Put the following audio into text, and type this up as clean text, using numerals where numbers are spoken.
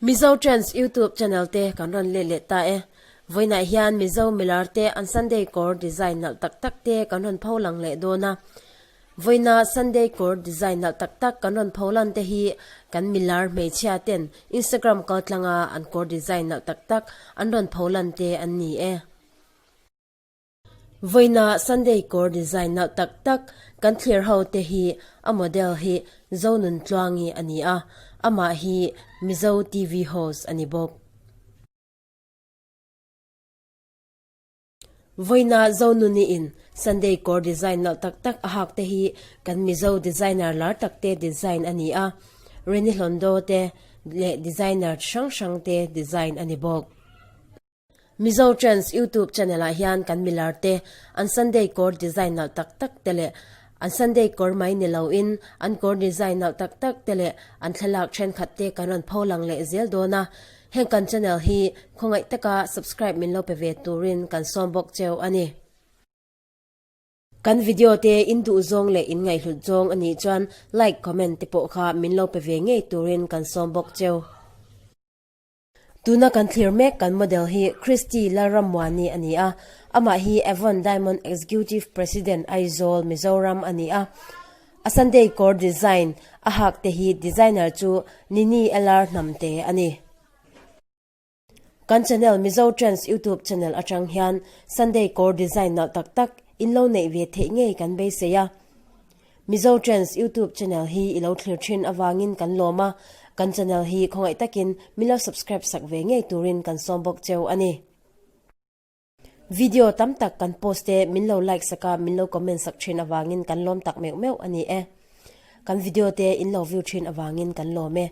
Mizo Trends YouTube channel te kan rawn let leh ta e. Vawiinah hian Mizo milar te an Sunday kawr design nalh tak tak te kan rawn pho lang leh dawn a. Vawiina Sunday kawr design nalh tak tak kan rawn pho lan te hi kan milar hmeichhia ten Instagram kaltlanga an kawr design nalh tak tak an rawn pho lan te an ni e. Vawiina Sunday kawr design nalh tak tak kan thlir ho te hi a model hi Zonun Tluangi a ni a, amah hi Mizo TV host a ni bawk. Vawiina Zonuni in Sunday kawr design nalh tak tak a hak te hi kan Mizo designer lar tak te design a ni a, Reni Hlondo te leh designer hrang hrang te design a ni bawk. Mizo Trends YouTube channel ah hian kan milar te an Sunday kawr design nalh tak tak te leh an Sunday kawr mai ni lo in an kawr design nalh tak tak te leh an thlalak thenkhat te kan rawn pho lang leh zel dawn a, heng kan channel hi khawngaih taka subscribe min lo pe ve turin kan sawm bawk cheu a ni. Kan video te in duh zawng leh in ngaihhlut zawng a nih chuan like, comment te pawh kha min lo pe ve ngei turin kan sawm bawk cheu. Tuna kan thlir mek kan model hi Christy Lalrammuani a ni a, amah hi Avon Diamond Executive President Aizawl, Mizoram a ni a. A Sunday kawr design a hak te hi designer chu Nini LR Hnamte a ni. Kan channel Mizo Trends YouTube channel atang hian Sunday kawr design nalh tak tak in lo neih ve theih ngei kan beisei a. Mizo Trends YouTube channel hi i lo thlir thin avangin kan lawm a, kan channel hi khawngaih takin min lo subscribe sak ve ngei turin kan sawm bawk cheu a ni. Video tam tak kan post te min lo like sak a, min lo comment sak thin avangin kan lawm tak meuh meuh a ni e. Kan video te in lo view thin avangin kan lawm e.